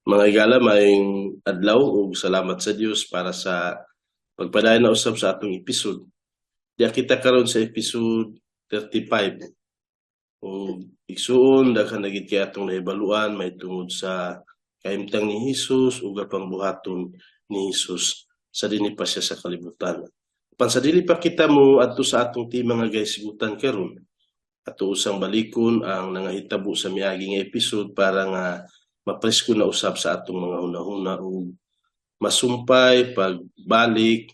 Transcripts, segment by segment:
Mga higala, maayong adlaw ug salamat sa Dios para sa pagpadayon na usab sa atong episode. Diya kita karon sa episode 35. Ug igsuon, daghan na gid kay atong nahibaluan mahitungod sa kahimtang ni Hesus ug pangbuhaton ni Hesus sa dinhi pa siya sa kalibutan. Apan sa dili pa kita mo adto sa atong tema nga gahisgutan karon, ato usang balikon ang nangahitabo sa miagi nga episode para nga mapresko na usab sa atong mga hunahuna ug masumpay pagbalik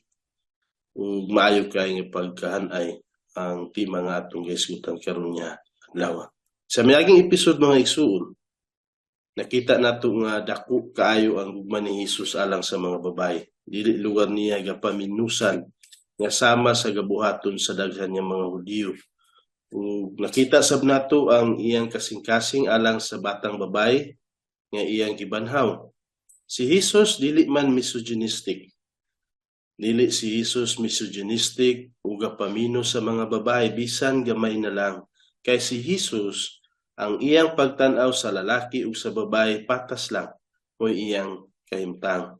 ug maayo kay nga pagkahanay ang tema nga atong gihisgutan karon nga adlaw. Sa miaging episode, mga igsuon, nakita nato nga dako kaayo ang gugma ni Hesus alang sa mga babaye. Dili lugar niya gapaminusan nga sama sa gabuhaton sa daghan nga mga Hudiyo. Ug nakita sab nato ang iyang kasing-kasing alang sa batang babaye nga iyang gibanhaw. Si Hesus dili man misogynistic. Dili si Hesus misogynistic ug gapamino sa mga babae bisan gamay na lang. Kay si Hesus, ang iyang pagtan-aw sa lalaki ug sa babae patas lang o iyang kahimtang.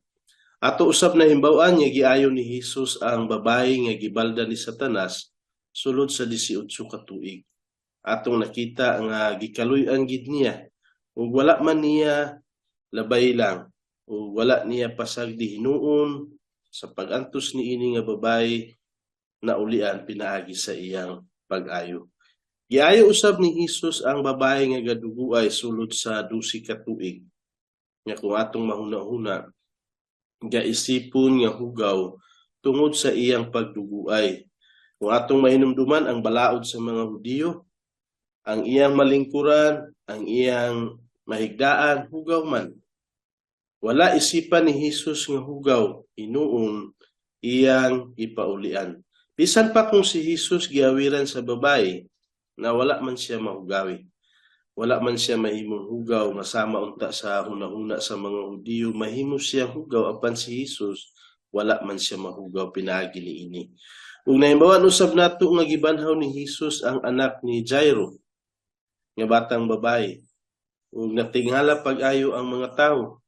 Ato usab na himbaw-an nga giayo ni Hesus ang babae nga gibalda ni Satanas sulod sa 18 ka tuig. Atong nakita nga gikaluy-an gid niya ug wala man niya labay lang ug wala niya pasagdi hinuon sa pag-antos niini nga babae na ulian pinaagi sa iyang pag-ayo. Giayo usab ni Hesus ang babae nga gaduguay sulod sa 12 ka tuig. Nga kung atong mahuna-huna, gaisipon nga hugaw tungod sa iyang pagduguay. Kung atong mahinumduman ang balaod sa mga Hudiyo, ang iyang malingkuran, ang iyang mahigdaan, hugaw man. Wala isipan ni Hesus nga hugaw, hinuon iyang gipaulian. Bisan pa kung si Hesus giawiran sa babae na wala man siya mahugawi. Wala man siya mahimong hugaw nga sama unta sa hunahuna sa mga Hudiyo, mahimo siya hugaw, apan si Hesus wala man siya mahugaw pinaagi niini. Ug nahimbawan usab nato nga gibanhaw ni Hesus ang anak ni Jairo nga batang babae. Ug natingala pag-ayo ang mga tawo.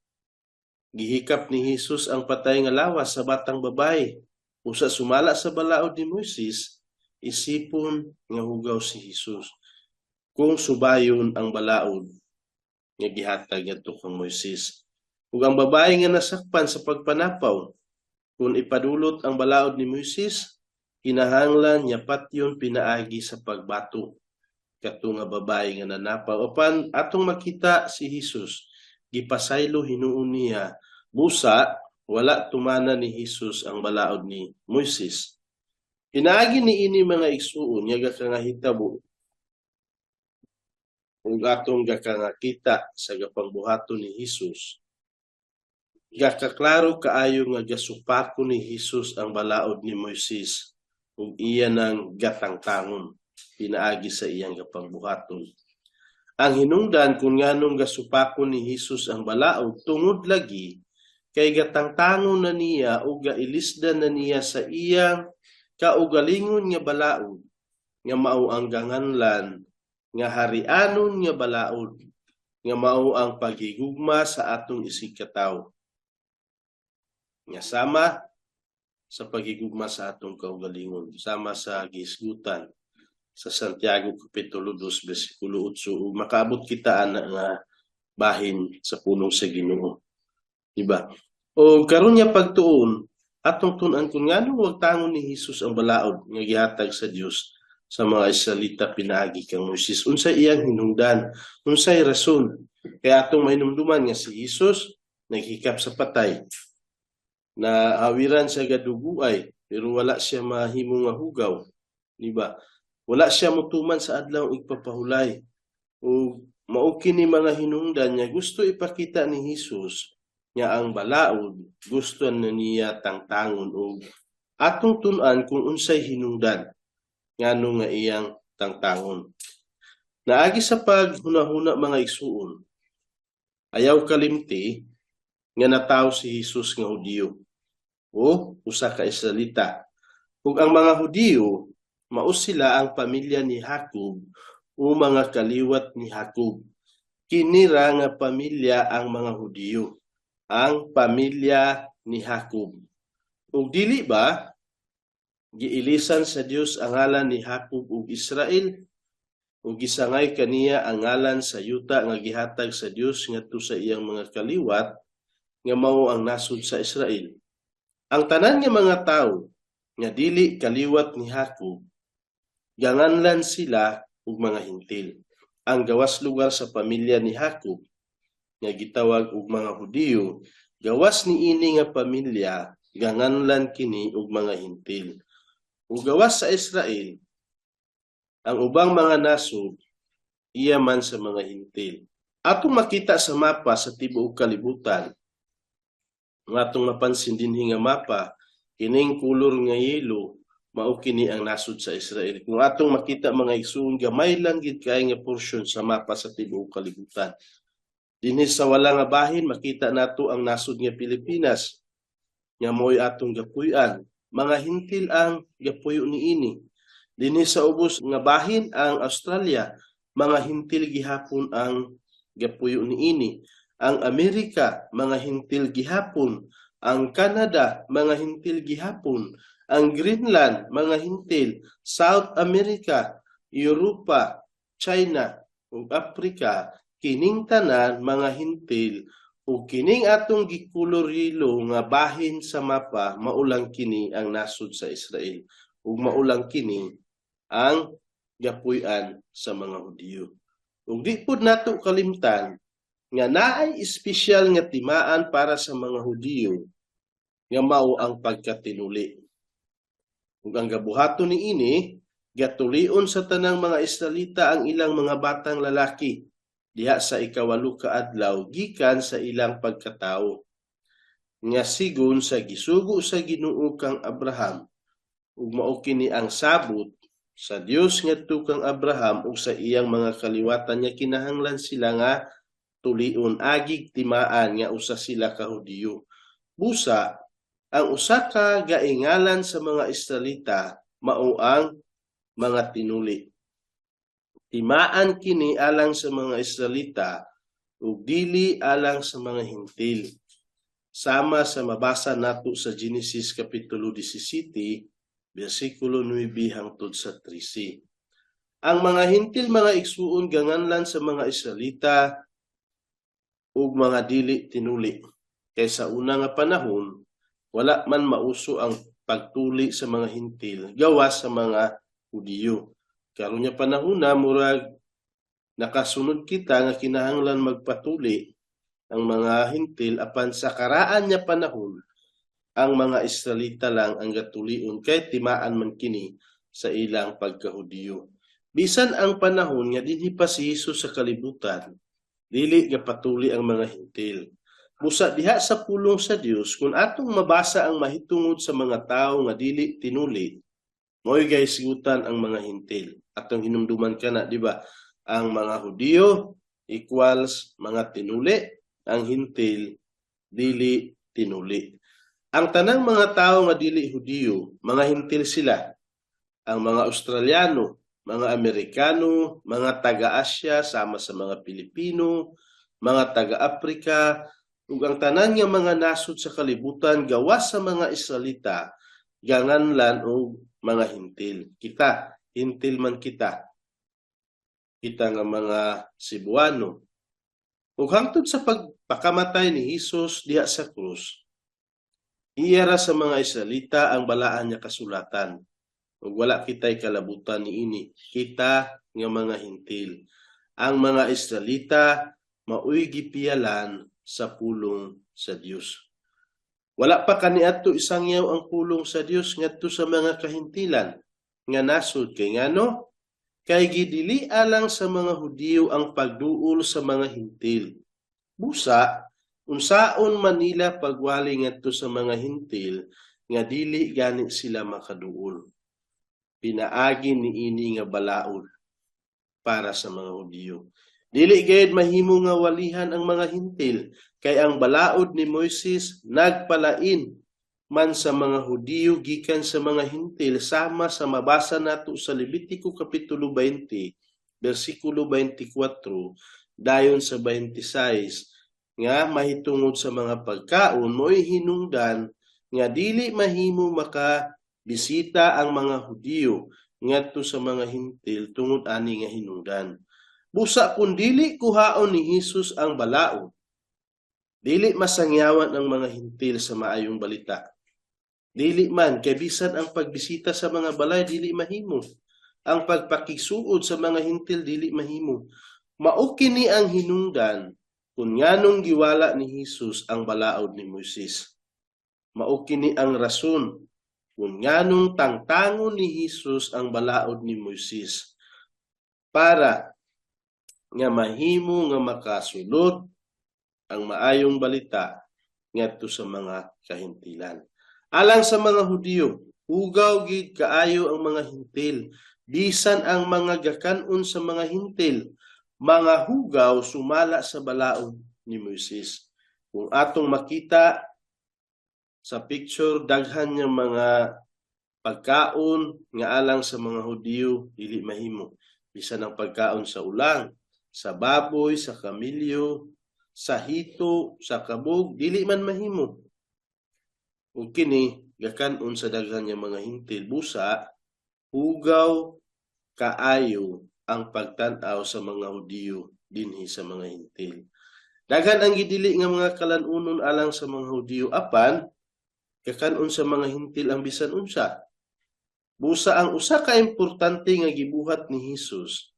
Gihikap ni Hesus ang patay nga lawas sa batang babae. Usa sumala sa balaod ni Moises, isipon nga hugaw si Hesus kung subayon ang balaod nga gihatag ngadto kang Moises. Ug ang babae nga nasakpan sa pagpanapaw, kung ipadulot ang balaod ni Moises, kinahanglan niya patyon pinaagi sa pagbato kato nga babae nga nanapaw. Apan atong makita si Hesus gipasaylo hinuon niya, busa wala tumana ni Hesus ang balaod ni Moises. Pinaagi niini, mga igsuon, nga gakangahitabo ug atong gakangakita sa gapangbuhaton ni Hesus, gakaklaro kaayo nga gasupako ni Hesus ang balaod ni Moises ug iya nang gatangtangon pinaagi sa iyang gapangbuhaton. Ang hinungdan kung nganong gasupako ni Hesus ang balaod, tungod lagi kay gatangtangon na niya ug gailisdan na niya sa iyang kaugalingon nga balaod nga mao ang ganganlan nga harianon nga balaod nga mao ang paghigugma sa atong isigkatawo nga sama sa paghigugma sa atong kaugalingon, sama sa gihisgutan sa Santiago kapitulo 2 bersikulo 8, ug makaabot kita ana nga bahin sa pulong sa Ginoo. Diba? O karon nga pagtuon, atong tun-an kung nganong wagtangon ni Hesus ang balaod nga gihatag sa Dios sa mga Israelita pinaagi kang Moises. Unsay iyang hinungdan? Unsay rason? Kaya atong mahinumduman nga si Hesus naghikap sa patay. Na awiran siya gaduguay pero wala siya mahimo nga hugaw. Di ba? Wala siya mutuman sa adlaw igpapahulay. Ug mao kini mga hinungdan nga gusto ipakita ni Hesus nga ang balaod gusto na niya tangtangon, ug atong tun-an kung unsay hinungdan ngano nga iyang tangtangon. Naagi sa paghunahuna, mga igsuon, ayaw kalimti nga natawo si Hesus nga Hudiyo o usa ka Israelita. Ug ang mga Hudiyo mao sila ang pamilya ni Jacob o mga kaliwat ni Jacob. Kini ra nga pamilya ang mga Hudiyo, ang pamilya ni Jacob. Ug dili ba giilisan sa Dios ang ngalan ni Jacob ug Israel ug gisangay kaniya ang ngalan sa yuta nga gihatag sa Dios ngadto sa iyang mga kaliwat nga mao ang nasod sa Israel? Ang tanan nga mga tawo nga dili kaliwat ni Jacob, ganganlan sila og mga Hintil. Ang gawas lugar sa pamilya ni Jacob nga gitawag og mga Hudiyo, gawas niini nga pamilya, ganganlan kini og mga Hintil. Ug gawas sa Israel, ang ubang mga nasod iya man sa mga Hintil. Atong makita sa mapa sa tibuok kalibutan, nga atong mapansin dinhi nga mapa, kining kulor nga yelo, mao kini ang nasod sa Israel. Kung atong makita, mga igsuon, gamay lang gid kay nga porsyon sa mapa sa tibuok kalibutan. Dinhi sa wala nga bahin, makita nato ang nasod nga Pilipinas nga mo'y atong gapuy-an. Mga Hintil ang gapuyo niini. Dinhi sa ubos nga bahin, ang Australia, mga Hintil gihapon ang gapuyo niini. Ang Amerika, mga Hintil gihapon. Ang Canada, mga Hintil gihapon. Ang Greenland, mga Hintil. South America, Europa, China ug Africa, kining tanan mga Hintil, ug kining atong gikulor yelo nga bahin sa mapa, mao lang kini ang nasod sa Israel ug mao lang kini ang gapuy-an sa mga Hudiyo. Ug di pud nato kalimtan nga naay espesyal nga timaan para sa mga Hudiyo nga mao ang pagkatinuli. Ug ang gabuhaton niini, gatulion sa tanang mga Israelita ang ilang mga batang lalaki diha sa 8 ka adlaw gikan sa ilang pagkatawo, nga sigon sa gisugo sa Ginoo kang Abraham, ug mao kini ang sabot sa Dios ngadto kang Abraham ug sa iyang mga kaliwatan nga kinahanglan sila nga tulion agig timaan nga usa sila ka Hudiyo. Busa ang usa ka gaingalan sa mga Israelita mao ang mga tinuli. Timaan kini alang sa mga Israelita ug dili alang sa mga Hintil. Sama sa mabasa nato sa Genesis kapitulo 17 bersikulo 9 hangtod sa 13. Ang mga Hintil, mga igsuon, ganganlan sa mga Israelita ug mga dili tinuli. Kay sa una nga panahon, wala man mauso ang pagtuli sa mga Hintil gawas sa mga Hudiyo. Karon nga panahon na, murag nakasunod kita nga kinahanglan magpatuli ang mga Hintil, apan sa karaan nga panahon, ang mga Israelita lang ang gatulion kay timaan man kini sa ilang pagkahudiyo. Bisan ang panahon nga dinhi pa si Jesus sa kalibutan, dili gapatuli ang mga Hintil. Busa diha sa pulong sa Dios, kung atong mabasa ang mahitungod sa mga tawo nga dili tinuli, mo'y gahisgutan ang mga Hintil. Atong hinumduman kana, di ba? Ang mga Hudiyo equals mga tinuli, ang Hintil dili tinuli. Ang tanang mga tao nga dili Hudiyo, mga Hintil sila. Ang mga Australiano, mga Amerikano, mga taga-Asya sama sa mga Pilipino, mga taga-Afrika, ug ang tanan nga mga nasod sa kalibutan gawas sa mga Israelita, ganganlan og mga Hintil. Kita, Hintil man kita. Kita nga mga Cebuano. Ug hangtod sa pagpakamatay ni Hesus diha sa krus, iya ra sa mga Israelita ang balaan nga kasulatan. Ug wala kita'y kalabutan niini. Kita nga mga Hintil. Ang mga Israelita maoy gipiyalan sa pulong sa Dios. Wala pa kaniadto isangyaw ang pulong sa Dios ngadto sa mga kahintilan nga nasod, kay ngano? Kay gidili alang sa mga Hudiyo ang pagduol sa mga Hintil. Busa unsaon man nila pagwali ngadto sa mga Hintil nga dili gani sila makaduol pinaagi niini nga balaod para sa mga Hudiyo? Dili gayud mahimo nga walihan ang mga Hintil kay ang balaod ni Moises nagpalain man sa mga Hudiyo gikan sa mga Hintil, sama sa mabasa nato sa Levitico kapitulo 20 bersikulo 24. dayon sa 26 nga mahitungod sa mga pagkaon, mo'y hinungdan nga dili mahimo maka bisita ang mga Hudiyo ngadto sa mga Hintil tungod ani nga hinungdan. Busa kung dili kuhaon ni Hesus ang balaod, dili masangyawan ang mga Hintil sa maayong balita. Dili man kay bisan ang pagbisita sa mga balay dili mahimo. Ang pagpakigsuod sa mga Hintil dili mahimo. Mao kini ang hinungdan kung nganong giwala ni Hesus ang balaod ni Moises. Mao kini ang rason kung nganong tangtangon ni Hesus ang balaod ni Moises para nga mahimo nga makasulod ang maayong balita ngadto sa mga kahintilan. Alang sa mga Hudiyo, hugaw gid kaayo ang mga Hintil, bisan ang mga gakan-on sa mga Hintil, mga hugaw sumala sa balaod ni Moises. Kung atong makita sa picture, daghan nga mga pagkaon nga alang sa mga Hudiyo dili mahimo. Bisan ang pagkaon sa ulang, sa baboy, sa kamilyo, sa hito, sa kabog, dili man mahimo. Ug kini gakan-on sa daghan nga mga Hintil, busa hugaw kaayo ang pagtan-aw sa mga Hudiyo dinhi sa mga Hintil. Daghan ang gidili nga mga kalan-unon alang sa mga Hudiyo, apan gakan-on sa mga Hintil ang bisan unsa. Busa ang usa ka importante nga gibuhat ni Hesus,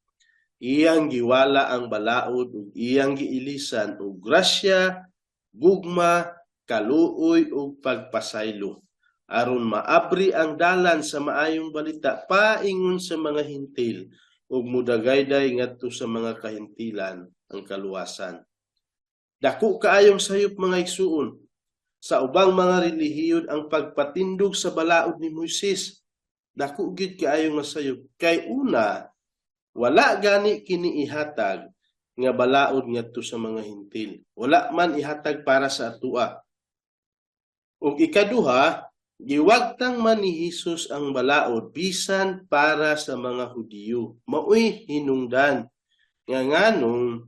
iyang giwala ang balaod ug iyang giilisan og grasya, gugma, kaluoy ug pagpasaylo aron maabri ang dalan sa maayong balita paingon sa mga Hintil ug mudagayday ngadto sa mga kahintilan ang kaluwasan. Dako kaayong sayop, mga igsuon, sa ubang mga relihiyon ang pagpatindog sa balaod ni Moises. Dako gid kaayo nga sayop kay una, wala gani kini ihatag nga balaod ngadto sa mga Hintil. Wala man ihatag para sa atua. Ug ikaduha, giwagtang man ni Hesus ang balaod bisan para sa mga Hudiyo. Maoy hinungdan nga nganong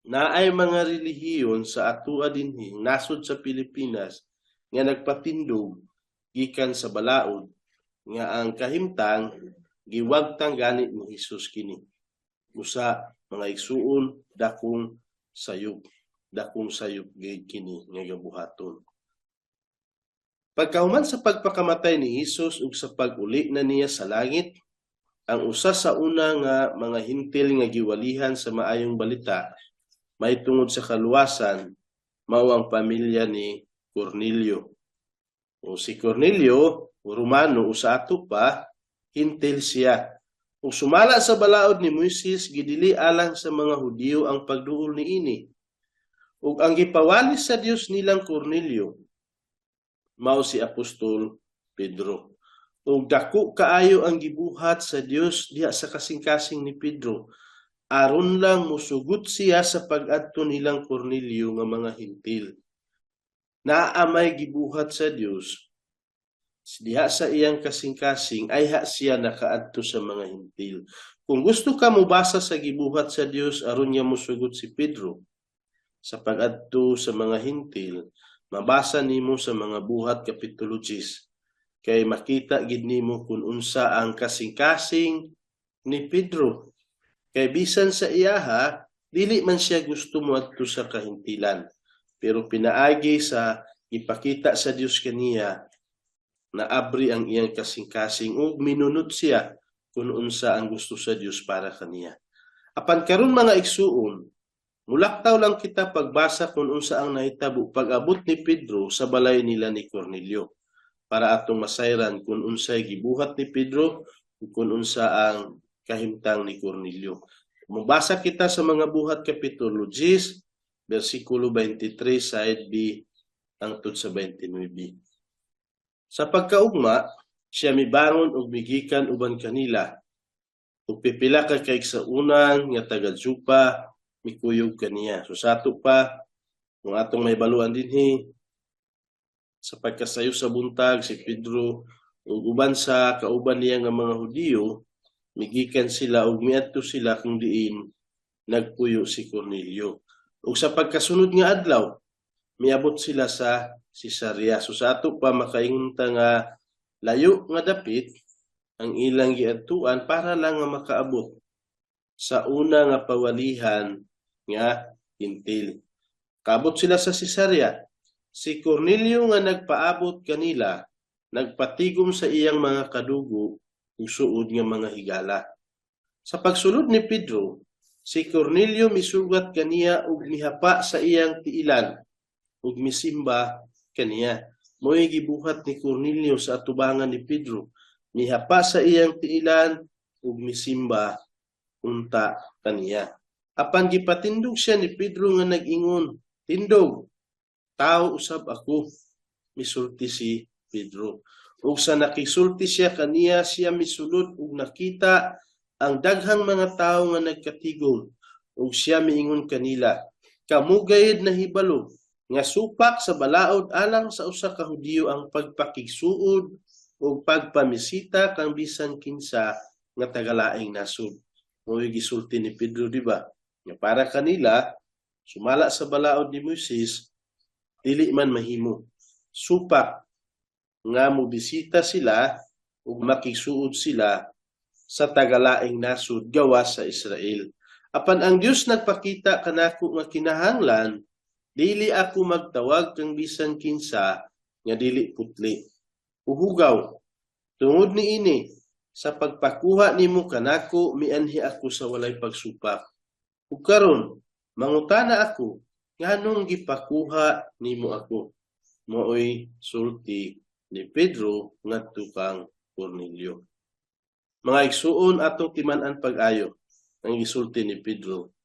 naay mga relihiyon sa atua dinhi nasod sa Pilipinas nga nagpatindog gikan sa balaod nga ang kahimtang giwagtang gani ni Hesus kini. Usa, mga igsuon, dakong sayop, dakong sayop gid kini nga gabuhaton. Pagkahuman sa pagpakamatay ni Hesus ug sa pag-uli na niya sa langit, ang usa sa una nga mga Hintil nga giwalihan sa maayong balita mahitungod sa kaluwasan mao ang pamilya ni Cornelio. O si Cornelio, Romano, usa ato pa, Hintil siya. Ug sumala sa balaod ni Moises, gidili alang sa mga Hudiyo ang pagduol niini. Ug ang gipawali sa Dios nilang Cornelio mao si Apostol Pedro. Ug dako kaayo ang gibuhat sa Dios diha sa kasing-kasing ni Pedro aron lang musugot siya sa pag-adto nilang Cornelio nga mga Hintil. Naa may gibuhat sa Dios diha sa iyang kasing-kasing ayha siya nakaadto sa mga Hintil. Kung gusto ka mobasa sa gibuhat sa Dios aron nga musugot si Pedro sa pag-adto sa mga Hintil, mabasa nimo sa mga Buhat kapitulo 10 kay makita gid nimo kung unsa ang kasing-kasing ni Pedro. Kay bisan sa iyaha, dili man siya gusto moadto sa kahintilan. Pero pinaagi sa ipakita sa Dios kaniya, naabri ang iyang kasing-kasing ug minunod siya kung unsa ang gusto sa Dios para kaniya. Apan karon, mga igsuon, mulaktaw lang kita pagbasa kung unsa ang nahitabo pag-abot ni Pedro sa balay nila ni Cornelio para atong masayran kung unsay gibuhat ni Pedro ug kung unsa ang kahimtang ni Cornelio. Mubasa kita sa mga Buhat kapitulo 10 bersikulo 23 side B hangtod sa 29. Sa pagkaugma, siya mibangon ug migikan uban kanila. Ug pipila ka kaigsuonan nga taga Jopa mikuyog kaniya. So sa ato pa, kung atong mahibaluan dinhi, sa pagkasayo sa buntag, si Pedro ug uban sa kauban niya nga mga Hudiyo migikan sila ug miadto sila kung diin nagpuyo si Cornelio. Ug sa pagkasunod nga adlaw, miabot sila sa Cesarea. So sa ato pa makaingon ta nga layo nga dapit ang ilang giadtuan para lang nga makaabot sa una nga pawalihan nga Hentil. Kaabot sila sa Cesarea. Si Cornelio nga nagpaabot kanila, nagpatigom sa iyang mga kadugo ug suod nga mga higala. Sa pagsulod ni Pedro, si Cornelio misugat kaniya ug mihapa sa iyang tiilan ug misimba kaniya. Mo'y gibuhat ni Cornelio sa atubangan ni Pedro. Mihapa sa iyang tiilan ug misimba unta kaniya. Apan gipatindog siya ni Pedro nga nag-ingon, "Tindog, tao usab ako." Misulti si Pedro. Ug sa nakisulti siya kaniya, siya misulod ug nakita ang daghang mga tawo nga nagkatigom, ug siya miingon kanila, "Kamo gayud nahibalo nga supak sa balaod alang sa usa ka Hudiyo ang pagpakigsuod ug pagpamisita kang bisan kinsa nga tagalaing nasod." Mo'y gisulti ni Pedro, di ba? Nga para kanila, sumala sa balaod ni Moises, dili man mahimo. Supak nga mobisita sila ug makigsuod sila sa tagalaing nasod gawas sa Israel. "Apan ang Dios nagpakita kanako nga kinahanglan dili ako magtawag kang bisan kinsa nga dili putli o hugaw. Tungod niini, sa pagpakuha nimo kanako, mianhi ako sa walay pagsupak. Ug karon mangutana ako, nganong gipakuha nimo ako?" Maoy sulti ni Pedro ngadto kang Cornelio. Mga igsuon, atong timan-an pag-ayo ang gisulti ni Pedro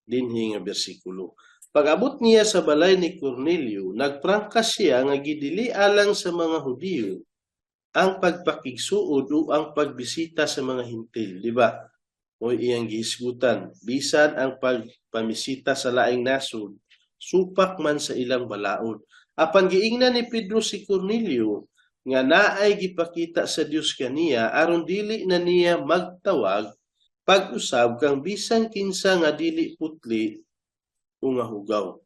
dinhi nga bersikulo. Pag-abot niya sa balay ni Cornelio, nagprangka siya nga gidili alang sa mga Hudiyo ang pagpakigsuod o ang pagbisita sa mga Hentil, di ba? O iyang gihisgutan, bisan ang pagpamisita sa laing nasod, supak man sa ilang balaod. Apan giingnan ni Pedro si Cornelio nga naay gipakita sa Dios kaniya aron dili na niya magtawag pag-usab kang bisan kinsa nga dili putli o nga hugaw.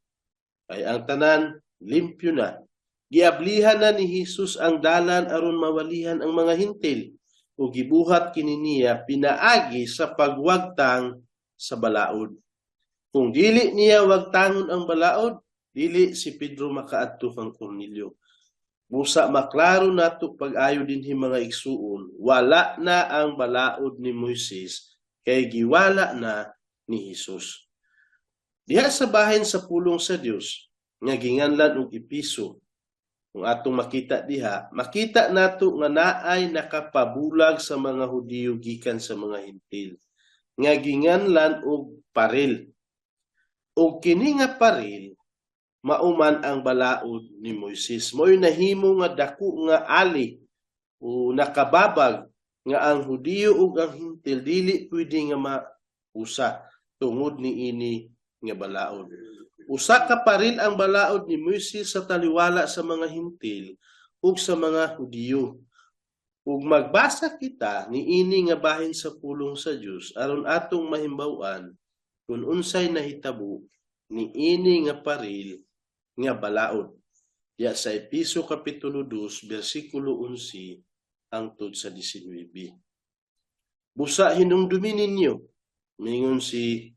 Kay ang tanan limpyo na. Giablihan na ni Hesus ang dalan aron mawalihan ang mga Hentil o gibuhat kini niya pinaagi sa pagwagtang sa balaod. Kung dili niya wagtangon ang balaod, dili si Pedro makaadto kang Cornelio. Busa maklaro nato pag-ayo dinhi, mga igsuon, wala na ang balaod ni Moises kay giwala na ni Hesus. Diha sa bahin sa pulong sa Dios nga ginganlan og Episo, kung atong makita diha, makita nato nga naay nakapabulag sa mga Hudiyo gikan sa mga Hentil nga ginganlan og paril. Og kini nga paril mauman ang balaod ni Moises. Mo'y nahimo nga dako nga ali o nakababag nga ang Hudiyo ug ang Hentil dili pwede nga mausa tungod niini nga balaod. Usa ka paril ang balaod ni Moises sa taliwala sa mga Hentil ug sa mga Hudiyo. Ug magbasa kita niini nga bahin sa pulong sa Dios aron atong mahimbaw-an kung unsay nahitabo niini nga paril nga balaod. Diya sa Episo Kapitulo 2, bersikulo 11 hangtod sa 19. "Busa hinumdumi ninyo," mingon si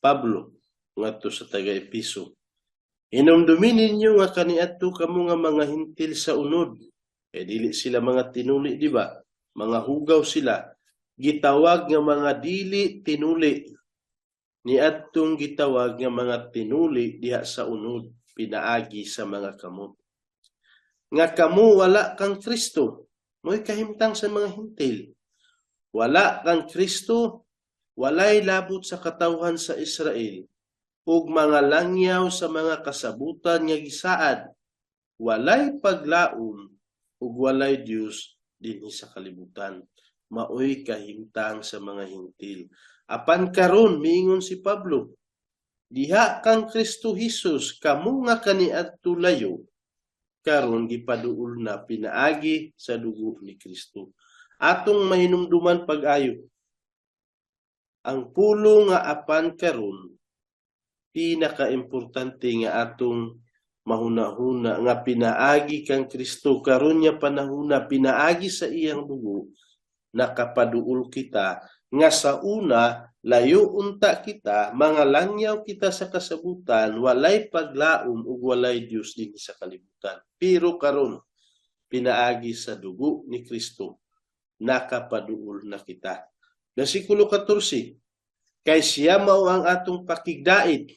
Pablo ngadto sa taga Episo. "Hinumdumi ninyo nga kaniadto kamo nga mga Hentil sa unod." Kay dili sila mga tinuli, di ba? Mga hugaw sila. Gitawag nga mga dili tinuli. Niadtong gitawag nga mga tinuli diha sa unod pinaagi sa mga kamot. Nga kamo wala kang Kristo, mo'y kahimtang sa mga Hentil. Wala kang Kristo, walay labot sa katawhan sa Israel, ug mga langyaw sa mga kasabutan nga gisaad, walay paglaom ug walay Dios dinhi sa kalibutan. Maoy kahimtang sa mga Hentil. "Apan karon," miingon si Pablo, "diha kang Kristo Hesus, kamo nga kaniadto layo, karon gipaduol na pinaagi sa dugo ni Kristo." Atong mahinumduman pag-ayo Ang pulong nga "apan karon", pinakaimportante nga atong mahuna-huna nga pinaagi kang Kristo karon nga panahona, pinaagi sa iyang dugo, nakapaduol kita, nga sa una layo unta kita, mga langyaw kita sa kasabutan, walay paglaom ug walay Dios dinhi sa kalibutan. Pero karon, pinaagi sa dugo ni Kristo, nakapaduol na kita. Bersikulo 14, "Kay siya mao ang atong pakigdait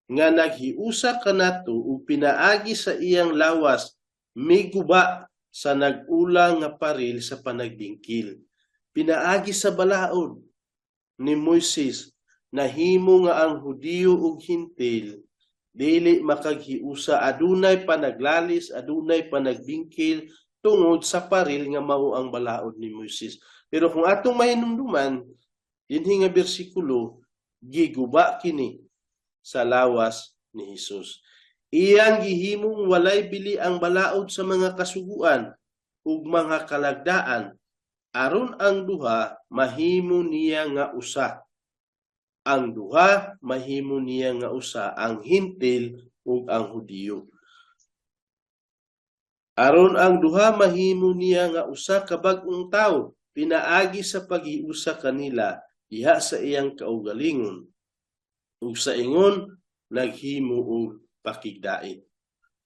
nga naghiusa kanato ug pinaagi sa iyang lawas miguba sa nag-ulang nga paril sa panagbingkil." Pinaagi sa balaod ni Moises, nahimo nga ang Hudiyo ug Hintil dili makaghiusa, adunay panaglalis, adunay panagbingkil tungod sa paril nga mao ang balaod ni Moises. Pero kung atong mahinumduman dinhi nga bersikulo, giguba kini sa lawas ni Hesus. Iyang gihimong walay bili ang balaod sa mga kasuguan ug mga kalagdaan aron ang duha mahimo niya nga usa. Ang duha mahimo niya nga usa, ang Hintil ug ang Hudiyo. Aron ang duha mahimo niya nga usa ka bag-ong tawo pinaagi sa paghiusa kanila diha sa iyang kaugalingon, ug sa ingon naghimo og pakigdait.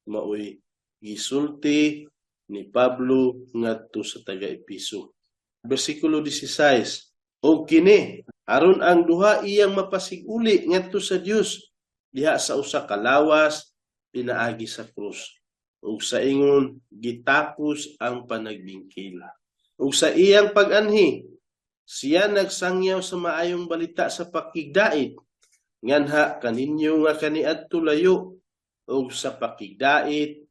Maoy gisulti ni Pablo ngadto sa taga-Epeso. Bersikulo 16, "Og kini aron ang duha iyang mapasiguli ngadto sa Dios diha sa usa ka lawas pinaagi sa krus, ug sa ingon gitapos ang panagbingkil. Ug sa iyang pag-anhi, siya nagsangyaw sa maayong balita sa pakigdait nganha kaninyo nga kaniadto layo, ug sa pakigdait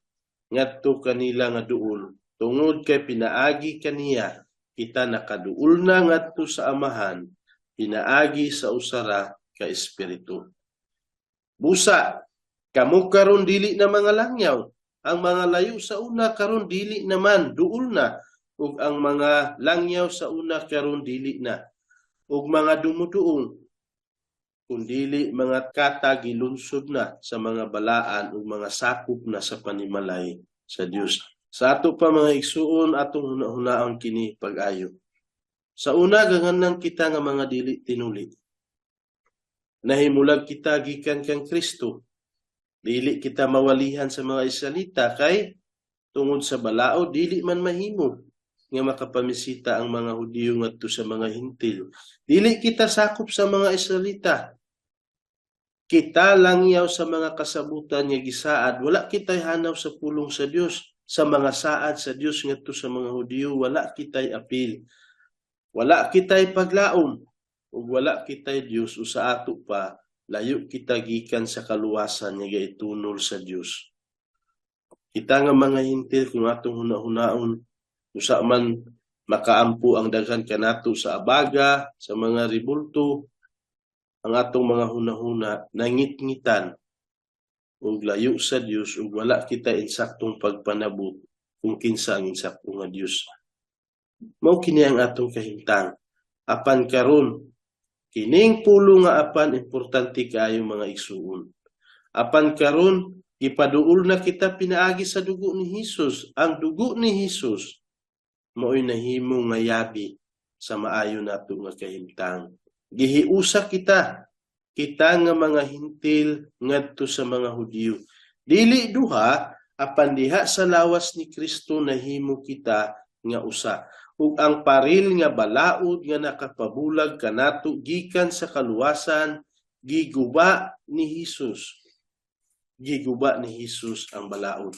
ngadto kanila nga duol, tungod kay pinaagi kaniya kita nakaduol na ngadto sa Amahan pinaagi sa usara ka Espiritu. Busa kamo karon dili na mga langyaw. Ang mga layo sa una karon dili naman, duol na, ug ang mga langyaw sa una karon dili na ug mga dumuduong, kundili mga katagilunsod na sa mga balaan ug mga sakop na sa panimalay sa Dios." Sa ato pa, mga igsuon, atong hunahunaon kini pag-ayo. Sa una, ganganan kita nga mga dili tinuli. Nahimulag kita gikan kang Kristo. Dili kita mawalihan sa mga Israelita kay tungod sa balaod dili man mahimo nga makapamisita ang mga Hudiyo ngadto sa mga Hintil. Dili kita sakop sa mga Israelita. Kita langyaw sa mga kasabutan nga gisaad, wala kita'y hanaw sa pulong sa Dios, sa mga saad sa Dios ngadto sa mga Hudiyo, wala kita'y apil. Wala kita'y paglaom ug wala kita'y Dios, o sa ato pa layo kita gikan sa kaluwasan nga gitunol sa Dios. Kita nga mga Hintil, kung atong hunahunaon, usa man makaampo ang daghan kanato sa abaga, sa mga ribulto, ang atong mga hunahuna nangitngitan ug layo sa Dios, ug wala kita insaktong pagpanabot kung kinsa ang insakto nga Dios. Mao kini ang atong kahimtang. Apan karon, kining pulong nga "apan" importante kaayo, mga igsuon. Apan karon, gipaduol na kita pinaagi sa dugo ni Hesus. Ang dugo ni Hesus mao'y nahimo nga yabi sa maayo nato nga kahimtang. Gihiusa kita, kita nga mga Hintil ngadto sa mga Hudiyo. Dili duha, apan diha sa lawas ni Kristo nahimo kita nga usa. Ug ang paril nga balaod nga nakapabulag kanato gikan sa kaluwasan, giguba ni Hesus. Giguba ni Hesus ang balaod.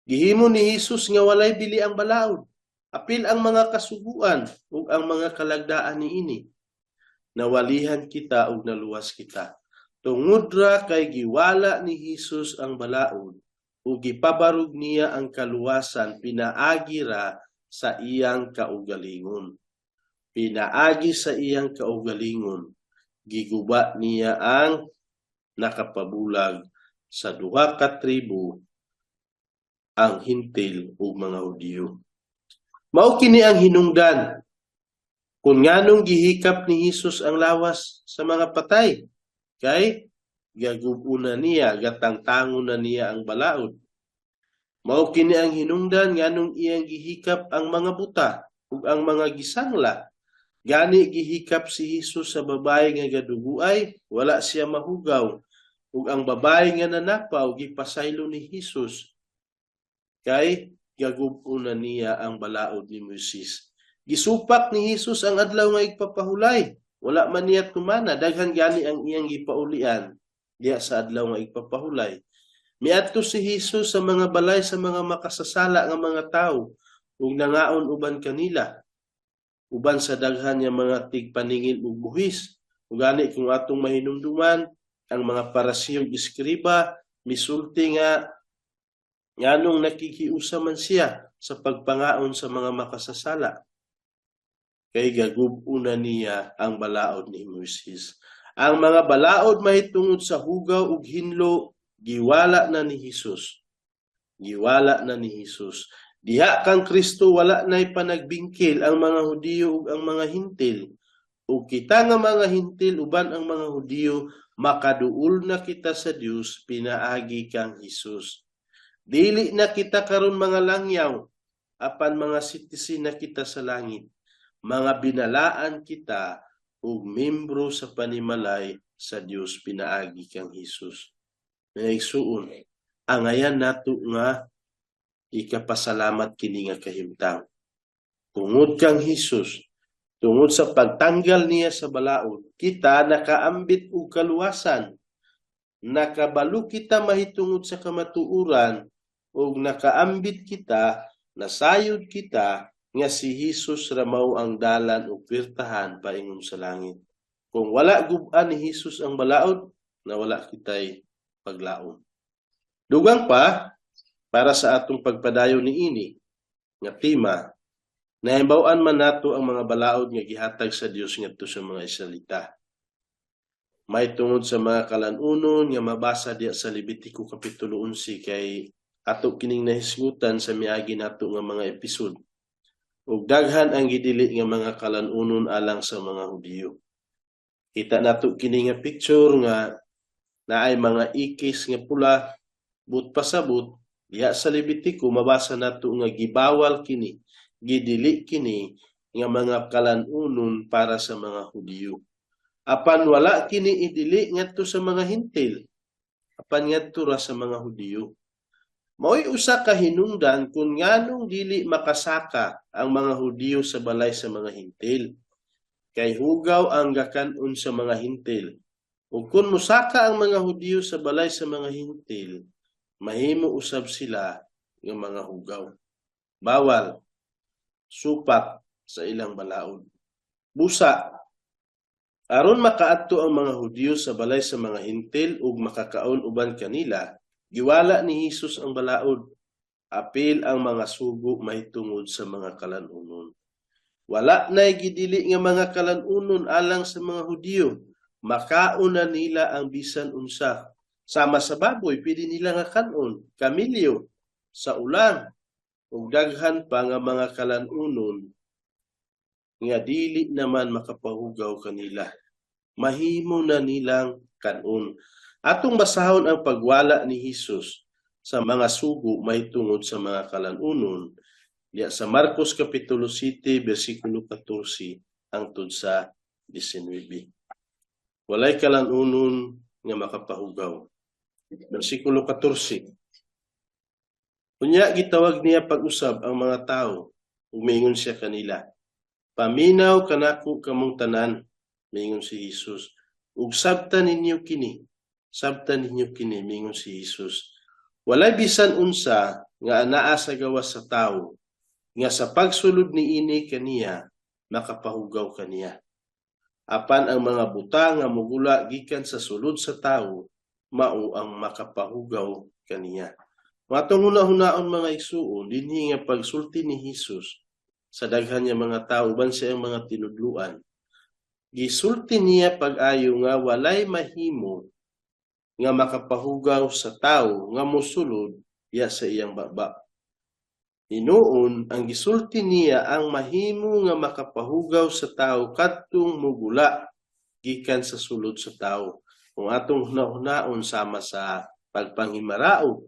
Gihimo ni Hesus nga walay bili ang balaod. Apil ang mga kasuguan ug ang mga kalagdaan niini. Nawalihan kita ug naluwas kita. Tungod ra kay giwala ni Hesus ang balaod ug gipabarog niya ang kaluwasan pinaagi ra sa iyang kaugalingon. Pinaagi sa iyang kaugalingon, giguba niya ang nakapabulag sa duha ka tribo, ang Hintil ug mga Hudiyo. Mao kini ang hinungdan Kung nganong gihikap ni Hesus ang lawas sa mga patay, kay gagub-una niya, gatangtangon na niya ang balaod. Mao kini ang hinungdan nganong iyang gihikap ang mga buta ug ang mga gisangla. Gani gihikap si Hesus sa babaye nga gaduguay, wala siya mahugaw. Ug ang babaye nga nanapaw gipasaylo ni Hesus kay gagub-una niya ang balaod ni Moises. Gisupak ni Hesus ang adlaw nga igpapahulay. Wala man niya tumana, daghan gani ang iyang gipaulian diha sa adlaw nga igpapahulay. Miadto si Hesus sa mga balay sa mga makasasala nga mga tawo ug nangaon uban kanila, uban sa daghan nga mga tigpaningil ug buhis. Ug gani kung atong mahinumduman ang mga Parisiyo ug eskriba misulti nga nganong nakikiusa man siya sa pagpangaon sa mga makasasala, kay gagub-una niya ang balaod ni Moises. Ang mga balaod mahitungod sa hugaw ug hinlo giwala na ni Hesus. Giwala na ni Hesus. Diha kang Kristo wala na'y panagbingkil ang mga Hudiyo ug ang mga Hintil. Ug kita nga mga Hintil uban ang mga Hudiyo, makaduol na kita sa Dios pinaagi kang Hesus. Dili na kita karon mga langyaw, apan mga citizen na kita sa langit. Mga binalaan kita ug membro sa panimalay sa Dios pinaagi kang Hesus. Mga igsuon, angayan nato nga ikapasalamat kini nga kahimtang. Tungod kang Hesus, tungod sa pagtanggal niya sa balaod, kita nakaambit og kaluwasan. Nakabalo kita mahitungod sa kamatuoran ug nakaambit kita, nasayod kita nga si Hesus ra mao ang dalan ug puwertahan paingon sa langit. Kung wala gub-an ni Hesus ang balaod, nawala kita'y paglaom. Dugang pa, para sa atong pagpadayon niini nga tema, nahibaw-an man nato ang mga balaod nga gihatag sa Dios ngadto sa mga Israelita. May tungod sa mga kalanunon nga mabasa diya sa Levitico Kapitulo 11, kay ato kining nahisgutan sa miagi nato nga mga episode. Ug daghan ang gidili nga mga kalanunon alang sa mga Hudiyo. Kita nato kini nga picture nga naay mga ikis nga pula, but pasabot diha sa Levitico mabasa nato nga gibawal kini, gidili kini nga mga kalanunon para sa mga Hudiyo. Apan wala kini idili ngadto sa mga Hintil, apan ngadto ra sa mga Hudiyo. Mao'y usa ka hinungdan kung nganong dili makasaka ang mga Hudiyo sa balay sa mga Hintil. Kay hugaw ang gakan-on sa mga Hintil. Ug kung mosaka ang mga Hudiyo sa balay sa mga Hintil, mahimo usab sila nga mga hugaw. Bawal, supak sa ilang balaod. Busa, aron makaadto ang mga Hudiyo sa balay sa mga Hintil ug makakaon uban kanila, giwala ni Hesus ang balaod. Apil ang mga sugo mahitungod sa mga kalanunon. Wala na'y gidili nga mga kalanunon alang sa mga Hudiyo. Makaon na nila ang bisan unsa. Sama sa baboy, pwede nila nga kanon, kamilyo, sa ulang, ug daghan pa nga mga kalanunon nga dili naman makapahugaw kanila. Mahimo na nilang kanon. Atong basahon ang pagwala ni Hesus sa mga sugo mahitungod sa mga kalanunon diya sa Marcos Kapitulo 7 bersikulo 14 hangtod sa 19. Walay kalanunon nga makapahugaw. Bersikulo 14. Unya gitawag niya pag-usab ang mga tawo ug miingon siya kanila, "Paminaw kanako kamong tanan," miingon si Hesus, "ug sabta ninyo kini." "Sabta ninyo kini," miingon si Hesus. "Walay bisan unsa nga anaa sa gawas sa tawo nga sa pagsulod niini kaniya makapahugaw kaniya. Apan ang mga butang nga mogula gikan sa sulod sa tawo mao ang makapahugaw kaniya." Matong huna-hunaon, mga igsuon, dinhi nga pagsulti ni Hesus sa daghan niya mga tawo uban sa iyang mga tinudluan. Gisulti niya pag-ayo nga walay mahimo nga makapahugaw sa tawo nga mosulod diya sa iyang baba. Hinuon ang gisulti niya ang mahimo nga makapahugaw sa tawo kadtong mugula gikan sa sulod sa tawo. Kung atong hunahunaon, sama sa pagpanghimaraog,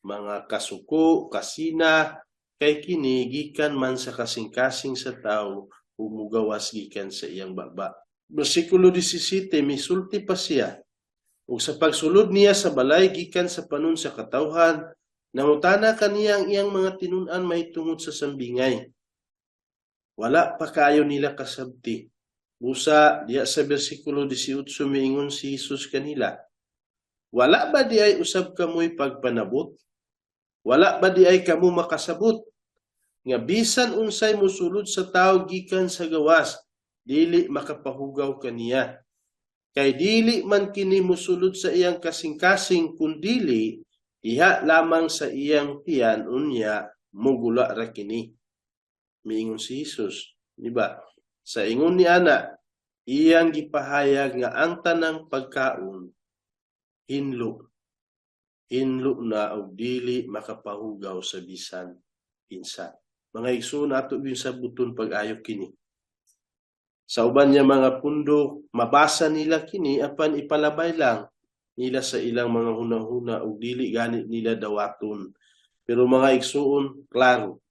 mga kasuko, kasina, kay kini gikan man sa kasing-kasing sa tawo ug mugawas gikan sa iyang baba. Bersikulo 17, misulti pa siya. Ug sa pagsulod niya sa balay gikan sa panon sa katawhan, nangutana kaniya ang iyang mga tinun-an mahitungod sa sambingay. Wala pa kaayo nila kasabti. Busa, diya sa bersikulo 18, miingon si Jesus kanila, "Wala ba diay usab kamoy pagpanabot? Wala ba diay kamo makasabot nga bisan unsay musulod sa tawo gikan sa gawas, dili makapahugaw kaniya? Kay dili man kini musulod sa iyang kasing-kasing, kundili diha lamang sa iyang tiyan, unya mugula ra kini." Miingon si Jesus, di ba? Sa ingon ni ana, iyang gipahayag nga ang tanang pagkaon hinlo. Hinlo na og dili makapahugaw sa bisan kinsa. Mga igsoon, ato gyud sabuton pag-ayo kini. Sa uban niya mga pundok, mabasa nila kini apan ipalabay lang nila sa ilang mga hunahuna ug dili gani nila dawaton. Pero mga igsuon, klaro.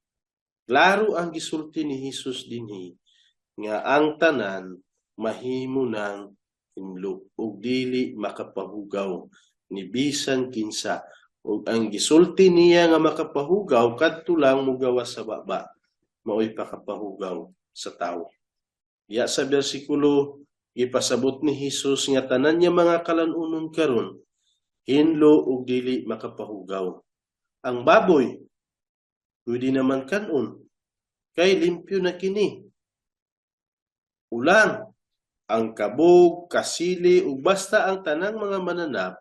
Klaro ang gisulti ni Hesus dinhi nga ang tanan mahimo nang hinlo ug dili makapahugaw ni bisan kinsa, ug ang gisulti niya nga makapahugaw kadto lang mugawas sa baba, maoy pakapahugaw sa tawo. Diya sa bersikulo, gipasabot ni Hesus nga tanan niya mga kalanunon karon hinlo ug dili makapahugaw. Ang baboy pwede naman kanon kay limpyo na kini. Ulang, ang kabog, kasili ug basta ang tanang mga mananap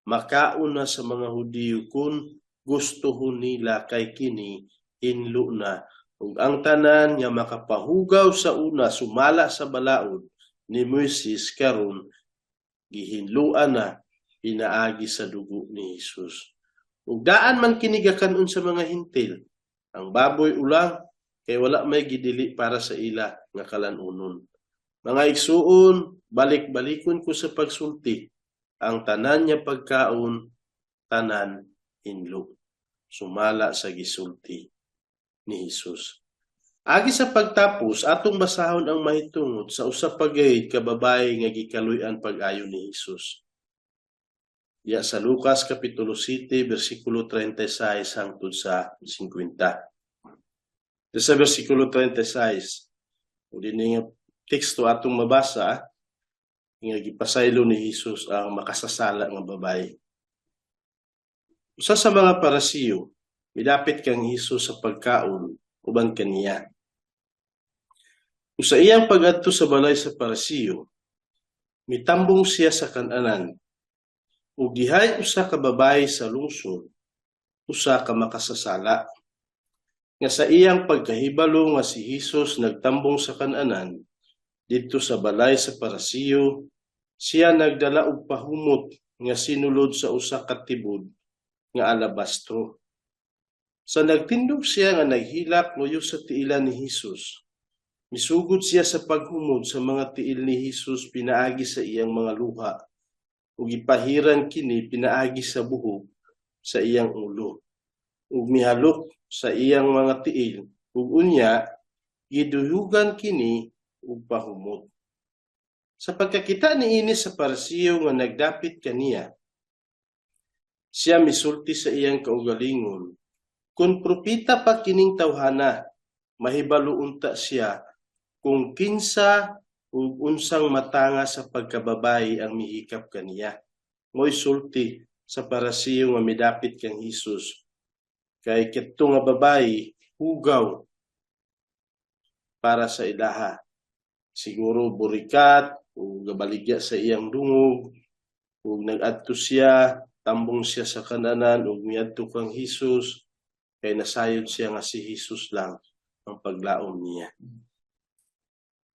makaon na sa mga Hudiyo kung gustuhon nila kay kini hinlo na, ug ang tanan nga makapahugaw sa una sumala sa balaod ni Moises karon gihinloan na pinaagi sa dugo ni Hesus. Ug daan man kini gakanon sa mga Hintil. Ang baboy, ulang, kay wala may gidili para sa ila nga kalanunon. Mga igsuon, balik-balikon ko sa pagsulti. Ang tanan niya pagkaon, tanan hinlo. Sumala sa gisulti ni Hesus. Agi sa pagtapos, atong basahon ang mahitungod sa usa pa gayud ka babaye nga gikaluy-an pag-ayo ni Hesus. Diya sa Lucas Kapitulo 7, versikulo 36 hangtod sa 50. Diya sa versikulo 36, o dinhi nga teksto atong mabasa nga gipasaylo ni Hesus ang makasasala nga babaye. Usa sa mga Parisiyo midapit kang Hesus sa pagkaon uban kaniya. Ug sa iyang pag-adto sa balay sa Parisiyo, mitambong siya sa kan-anan. Ug dihay usa ka babaye sa lungsod, usa ka makasasala. Nga sa iyang pagkahibalo nga si Hesus nagtambong sa kan-anan didto sa balay sa Parisiyo, siya nagdala og pahumot nga sinulod sa usa ka tibod nga alabastro. Sa nagtindog siya nga naghilak luyo sa tiilan ni Hesus, misugod siya sa paghumod sa mga tiil ni Hesus pinaagi sa iyang mga luha, ug gipahiran kini pinaagi sa buhok sa iyang ulo. Ug mihalok sa iyang mga tiil, ug unya giduyugan kini og pahumot. Sa pagkakita niini sa Parisiyo nga nagdapit kaniya, siya misulti sa iyang kaugalingon, "Kung propeta pa kining tawhana, mahibalo unta siya kung kinsa ug unsang matanga sa pagkababayi ang mihikap kaniya." Mo'y sulti sa Parisiyo nga midapit kang Hesus. Kay kadto nga babayi hugaw para sa ilaha. Siguro burikat o gabaligya sa iyang dungog ug nag-adto siya, tambong siya sa kananan ug miadto kang Hesus kay nasayod siya nga si Hesus lang ang paglaom niya.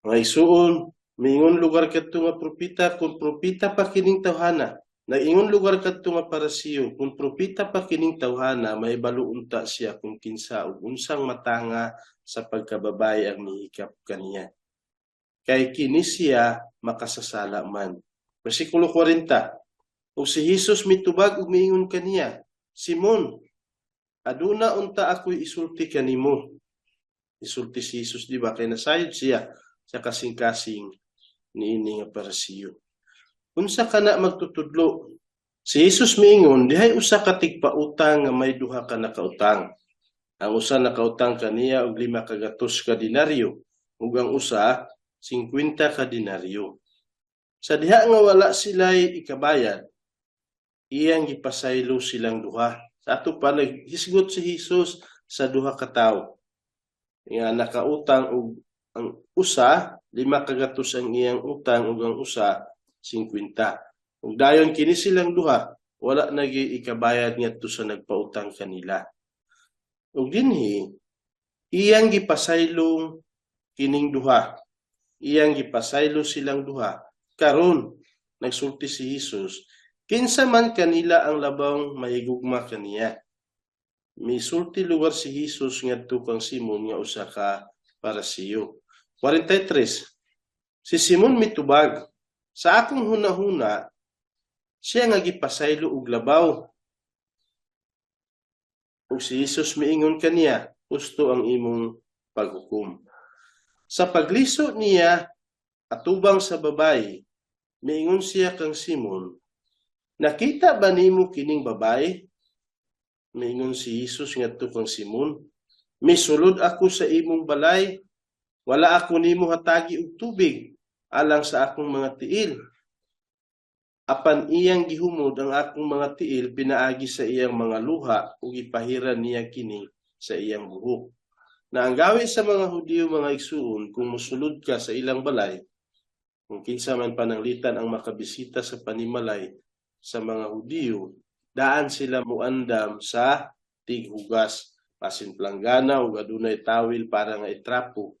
Mga igsuon, mingon lugar kadto nga propeta, "Kung propeta pa kining tawhana, Naingon lugar kadto nga Parisiyo, kung propeta pa kining tawhana, mahibalo unta siya kung kinsa ug unsang matanga sa pagkababaye ang mihikap kaniya. Kay kini siya makasasala man. Versikulo 40. Ug si Jesus mitubag ug miingon kaniya, "Simon, aduna unta ako'y isulti kanimo." Isulti si Jesus, di ba? Kay nasayod siya sa kasing-kasing niini nga Parisiyo. Unsa kana magtutudlo? Si Jesus miingon, dihay usa ka tigpautang nga may duha ka nakautang. Ang usa nakautang kaniya og 500 ka denaryo ug ang usa 50 ka denaryo. Sa diha nga wala sila'y ikabayad, iyang gipasaylo silang duha. Sa ato pa naghisgot si Jesus sa duha ka tawo nga nakautang, og ang usa 500 ang iyang utang ug ang usa 50. Ug dayon kini silang duha wala nagi ikabayad ngadto sa nagpautang kanila. Ug dinhi iyang gipasaylong kining duha. Iyang gipasaylo silang duha. Karon nagsulti si Jesus, kinsa man kanila ang labawng mahigugma kaniya? Misulti lugar si Jesus ngadto kang Simon nga usa ka Parisiyo. 43. Si Simon mitubag, "Sa akong hunahuna, siya nga gipasaylo og labaw." Ug si Jesus miingon kaniya, "Husto ang imong paghukom." Sa pagliso niya atubang sa babayi, miingon siya kang Simon, "Nakita ba nimo kining babae?" Miingon si Jesus ngadto kang Simon, "Misulod ako sa imong balay, wala ako nimo hatagi og tubig alang sa akong mga tiil. Apan iyang gihumod ang akong mga tiil pinaagi sa iyang mga luha ug gipahiran niya kini sa iyang buhok." Na ang gawi sa mga Hudiyo, mga igsuon, kung mosulod ka sa ilang balay, kung kinsa man pananglitan ang makabisita sa panimalay sa mga Hudiyo, daan sila muandam sa tighugas, basin planggana ug adunay tawil para nga itrapo.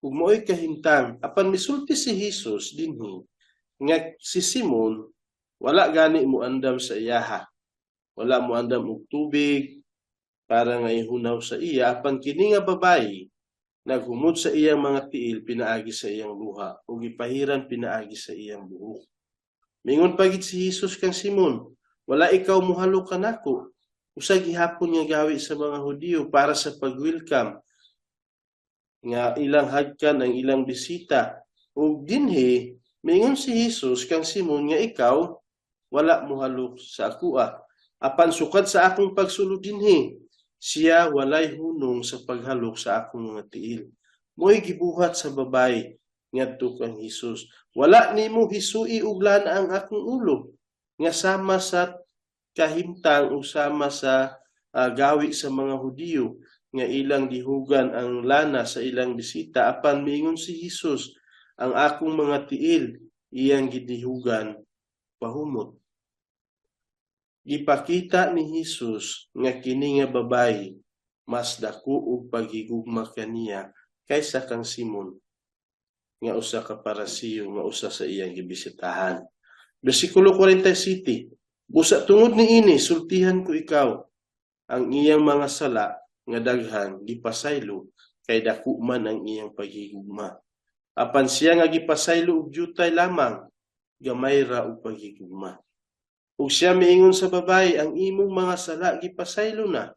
Ug mao'y kahimtang, apan misulti si Jesus dinhi nga si Simon wala gani muandam sa iyaha. Wala muandam og tubig para nga ihunaw sa iya, apan kini nga babayi naghumod sa iyang mga tiil pinaagi sa iyang luha ug gipahiran pinaagi sa iyang buhok. Mingon pa gid si Jesus kang Simon, "Wala ikaw muhalok kanako." Usa gihapon nga gawi sa mga Hudiyo para sa pag-welcome nga ilang hagkan ang ilang bisita. Ug dinhi miingon si Jesus kang Simon nga ikaw wala mohalok sa akoa. Apan sukad sa akong pagsulod dinhi, siya walay hunong sa paghalok sa akong mga tiil. Mo'y gibuhat sa babayi ngadto kang Jesus. "Wala nimo hisui og lana ang akong ulo," nga sama sa kahimtang o sama sa gawi sa mga Hudiyo nga ilang gihugan ang lana sa ilang bisita, apan miingon si Jesus, ang akong mga tiil iyang gidihugan pahumot. Gipakita ni Jesus nga kini nga babayi mas dako og paghigugma kaniya kaysa kang Simon nga usa ka Parisiyo nga usa sa iyang gibisitahan. Bersikulo 47. "Busa tungod niini sultihan ko ikaw, ang iyang mga sala nga daghan gipasaylo, kay dako man ang iyang paghigugma. Apan siya nga gipasaylo og jutay lamang, gamay ra og paghigugma." Ug siya miingon sa babayi, "Ang imong mga sala gipasaylo na."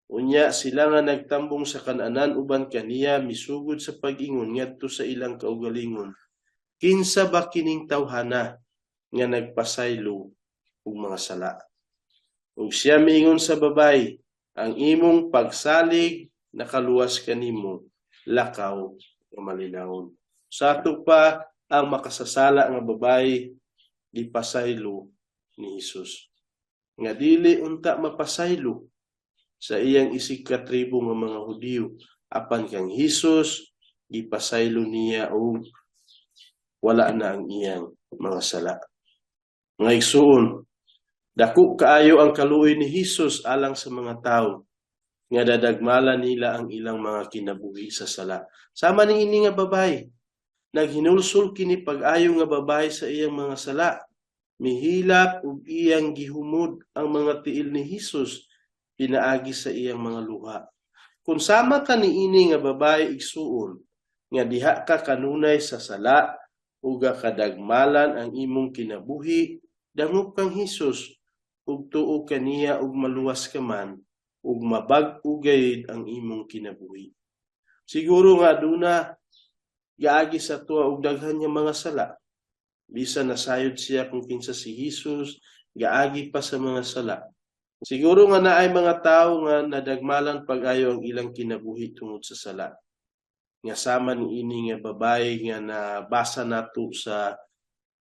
Unya sila nga nagtambong sa kan-anan uban kaniya misugod sa pag-ingon ngadto sa ilang kaugalingon, "Kinsa ba kining tawhana nga nagpasaylo og mga sala?" Ug siya miingon sa babayi, "Ang imong pagsalig nakaluwas kanimo, lakaw nga malinawon." Sa ato pa ang makasasala nga babayi gipasaylo ni Jesus. Nga dili unta mapasaylo sa iyang isig katribo nga mga Hudiyo, apan kang Hesus gipasaylo niya og wala na ang iyang mga sala. Mga igsuon, dako kaayo ang kaluoy ni Hesus alang sa mga tawo nga dadagmala nila ang ilang mga kinabuhi sa sala. Sama ning ini nga babayi, naghinulsol kini pag-ayo nga babayi sa iyang mga sala. Mihilak ug iyang gihumod ang mga tiil ni Hesus pinaagi sa iyang mga luha. Kung sama ka niini nga babae, igsuon, nga diha ka kanunay sa sala ug kadagmalan ang imong kinabuhi, dangop kang Hesus ug tuo kaniya ug maluwas ka man ug mabag-o gayud ang imong kinabuhi. Siguro nga aduna gaagi sa tuwa og daghan nga mga sala. Bisan nasayod siya kung kinsa si Hesus, gaagi pa sa mga sala. Siguro nga naay mga tawo nga nadagmalan pag-ayo ang ilang kinabuhi tungod sa sala. Nga sama niini nga babae nga nabasa nato sa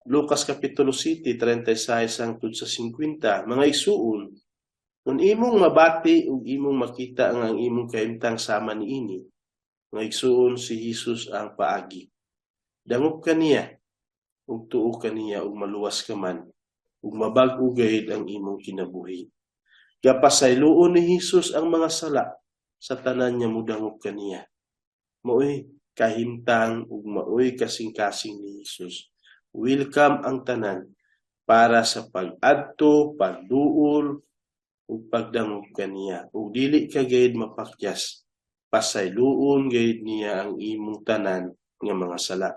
Lucas Kapitulo 7, 36 hangtod sa 50. Mga igsuon, kung imong mabati ug imong makita nga ang imong kahimtang sama niini, mga igsuon, si Hesus ang paagi. Dangop ka niya ug tuo ka niya ug maluwas ka man ug mabag-o gayud ang imong kinabuhi. Gapasayloon ni Hesus ang mga sala sa tanan nga mudangop kaniya. Maoy kahimtang ug maoy kasing-kasing ni Hesus. Welcome ang tanan para sa pag-adto, pagduol ug pagdangop kaniya. Ug dili ka gayud mapakyas. Pasayloon gayud niya ang imong tanan nga mga sala.